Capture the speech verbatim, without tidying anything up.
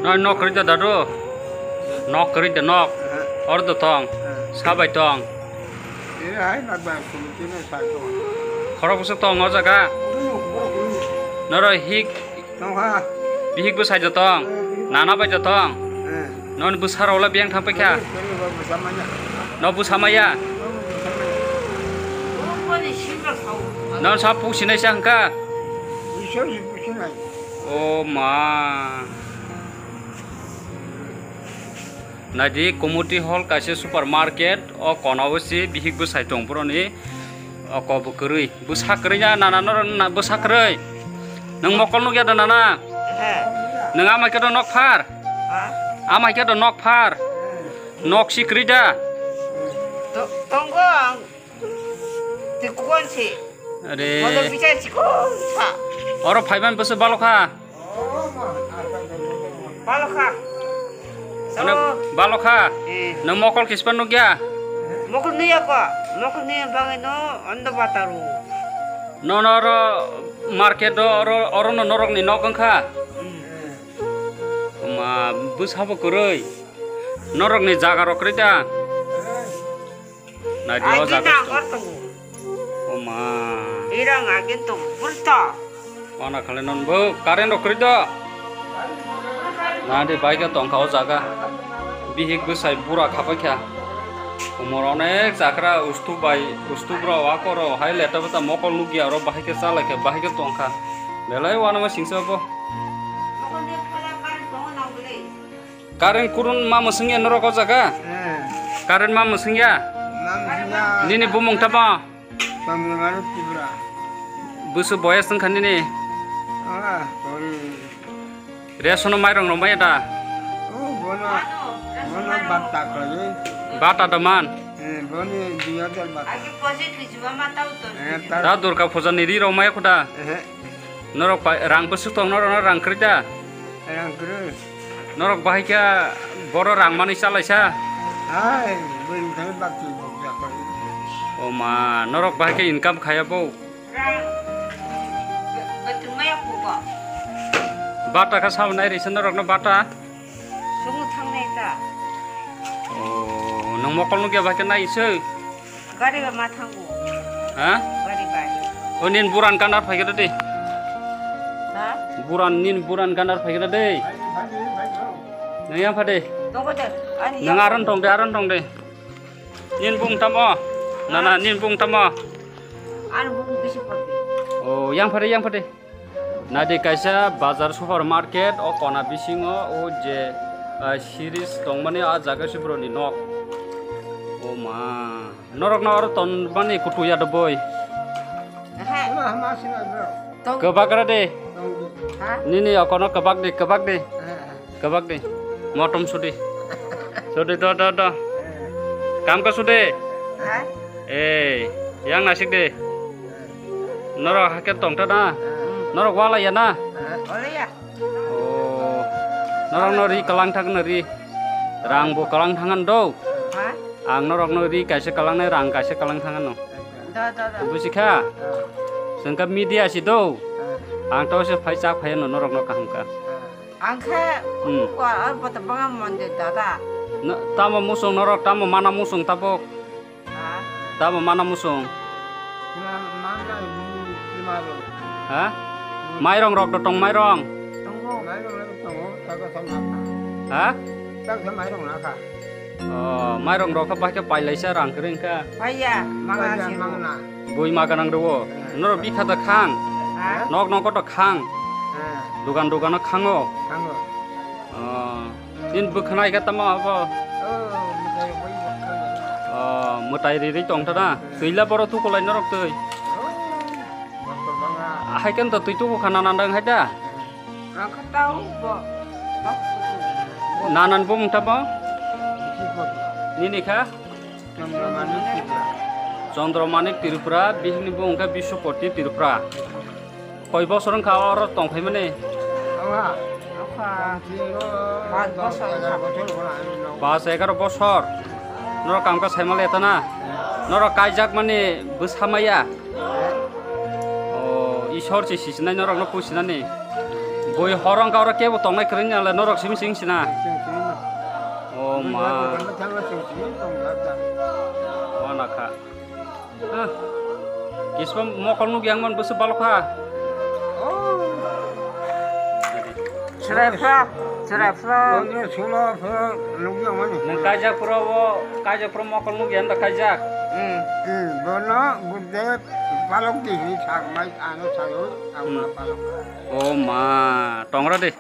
Noi nok kwrwi da dadu? Nok kwrwi da nok? Oro da tong? Sabai tong? Khorok bwswk tong o jaga? Noro hik Tongkha. Bihik bwsai da tong? Nana bai da tong? Non bwsarok le biyang thang paikha? No bwsa maya? Non sa pusinai sa hwnkha? O ma. Naidi, Community Hall kaisa supermarket, o kona o si bihik bwsai tong boroni, o ko bo kwrwi, bwsa kwrwi na, nana norok na bwsa kwrwi. Nwng mokol nukya da nana? Nwng amai khe do nok phar? Amai khe do nok phar? Nok si kwrwi da? Tongo ang. Twi kugon se. Are. Modo bichar chikon sa. Oro phaiban bwswk balo kha? Balo kha. Ano balo kha? Eh. Nwng mokol kispan nukya? Mokol nuya ko. Mokol nuya bangai no ondo bataru. No no oro market do oro oro no norok ni nok wngkha. Hmm. Ma bwsabo kwrwi. Norok ni jaga rok kwrwi da. Naidi o jaga. Agina hor tongo. O ma. Irang agin tongo. Bulto. Wana khale non bo current rok kwrwi do. Naidi baikhe tongkha o jaga. Bihik bwsai bura khapaikha. Umor onek jakra ustu bai ustu bro akoro hai leta bwta mokol nukya oro bahaikhe chalaikha bahaikhe tongkha. Belai wanama singsa bo. Current kurun ma mwswngya norok o jaga? Eh. Current ma mwswngya? Ma mwswngya. Nini bumung tamo? Bumung ano Tripura. Busu boyas wngkha nini? Ah, sorry. Ration o mairong rok maya da? Oh, bono, bono bata khaye. Bata da man? Eh, boni dui hajar bata. Eh, ta- Da Durga puja ni ri rok maya khuda? Eh. Norok pai-, rang bwswk tong norok no rang kwrwi da? Rang kwrwi. Norok bahai khe boro rang manwi chalaisa? Hai, bwrwi thani bakti bok jakoi. O ma, norok bahai khe income khaya bo? Rang, bwtwmaya kubo. Bata kha sabo nai risa norok no bata? Sungo thangnai ta. O, nwng mokol nukya bahai khe nai se? Gari bai ma thango. Ha? Gari bai. O nin buran ganar phaikhe de. Ha? Buran nin buran ganar phaikhe de. Nang yang phade. Tongko de. Ani nang yang aron tong de, aron tong de. Nin bung tamo. Nana nin bung tamo. Ani bung bisi phaikhe. O yang phade, yang phade. Naidi kaisa bazar supermarket, o kona bisingo o je, ah, series tongmani, ah jaga se boroni nok. O ma, norok no oro tonmani kutu ya do boi. Aha. Kwbak ra de. Ha? Nini okono kwbak de, kwbak de. Aha. Kwbak de. Motom sudi. Sudi do, do, do. Kam ka sudi. Ha? Eh, yang nasik de. Norok hakhe tongta na? Hmm. Norok walai ya na? Ha? Walai ya. Oh. Norok no ri kalang thang na ri. Rang bo kalang thangan do. Ha? Ang norok no ri kaisa kalang nai rang kaisa kalang thangan no. Da, da, da. Busi kha? Ha. Sengka media si do. Ha. Ang to se phai chak phai no norok no kaham ka. Ha. Ang khe Hmm. Ko ar bata banga mande dada. Na, tamo musung norok, tamo mana musung tabok? Ha? Tamo mana musung? Sima mana ini sima lo. Ha? Mairong rok do tong mairong? Tongo. Mairong rok tongo, taga sama. Ha? Taga mairong naka. Oh, mairong rok kha bahai khe pailaisa rang kwrwi wngkha. Paiya, mangna Paiya, siro. Mangna. Bui ma ganang rwo. Eh. Norok bikha da khang. Ha? Nok nok to khang. Eh. Dugan dugan khango. Khango. Oh. Nin bwkhwnai khe tamo abo? Oh, mwtai rwi bwkhwnai. Oh, mwtai rwi rwi tong thana. Eh. Twila boro tukulai norok twi. Oh, bwkhwnai. Hai khe to twi tuku khana nandang hai da. Ang kha tao bo. Nanan bumung tamo? Bisi bo. Nini kha? Chandra Manik Tripura. Chandra Manik Tripura, bihikni bumung kha Biswapati Tripura. Koi bosor wngkha oro tongphaimani? Ang ha? Ang kha. Pas bosor wngkha. Pas egaroh bosor. Norok kam kha saimale tana. Norok kaijakmani bwsa maya. O, Ishwar se sisinai norokno pusinani. Oi, horong kau oro kebo tongnai kwrwini nang le norok simi sing sina. Sing sing. O ma. Thangla sing sing tong jak jak. Wana kha. Ah. Kispa mokol nuk yang man busu balok kha. Oh. Chwrai pha, chwrai pha. Pondro solo pha nuk yang mani. Nang kaijak pura bo, kaijak pura mokol nuk yang da kaijak. Hmm. Hmm, bono budde balok di hi sak mai ano sayo, ang ma balok. O ma, tongra de.